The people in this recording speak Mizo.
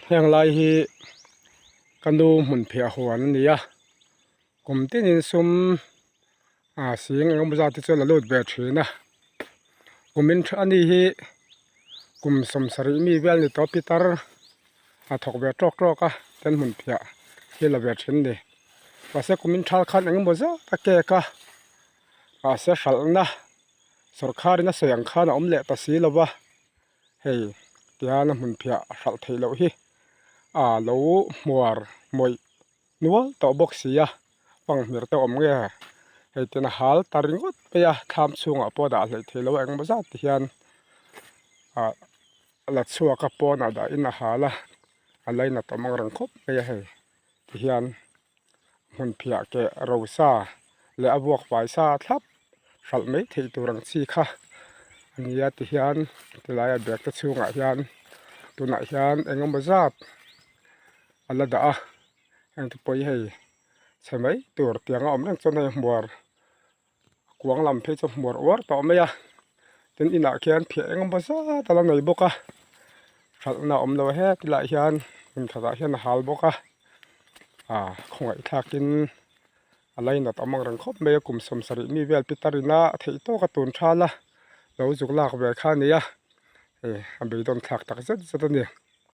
Heng lai hi ka nu hmun phiah huan a ni a, kum tinin sum ah sing engemaw zat te chu a la lut ve thin a, kumin a ni hi kum sawmsarih mi vel ni tawh pitar a thawk ve tawk tawk a ten hmun phiah hi a la ve thin a ni. Mahse kumin thal khan engemaw zat a cake a mahse hralhna sawrkharin a sawi ang khan a awm leh ta si lo va. Hei tihian a hmun phiah hralh theih loh hi a lo hmuar mawih nual tawh bawk si a panghmir te awm nge hei tin a hal ta ringawt mai a thlam chhungah pawh a dah hleih theih loh a engemaw zat ti hian ah la chhuak a pawnah dahin a hal a a lainat awm ang reng khawp mai a hei ti hian hmun phiah keh rosa leh a vuak fai sa thlap hralh mai theih tur ang chi kha a nia tihian tilai a bag te chhungah hian tunah hian eng emaw zat a la dah a heng te pawh hi hei chhe mai tur tiang a awm reng chuan hei hmuar kuang lam phei chu hmuar uar tawh mai a tin inah khian phiah eng emaw zat a la nei bawk a hralhna a awm lo he tilaiah hian hmun khatah hian a hal bawk a ah khawngaih thlakin a lainat awm ang reng khawp mai a kum sawmsarih mi vel pitar ina a theih tawk a tun thal a lo zuk lak ve kha a ni a hei a beidawn thlak tak zet zet a ni.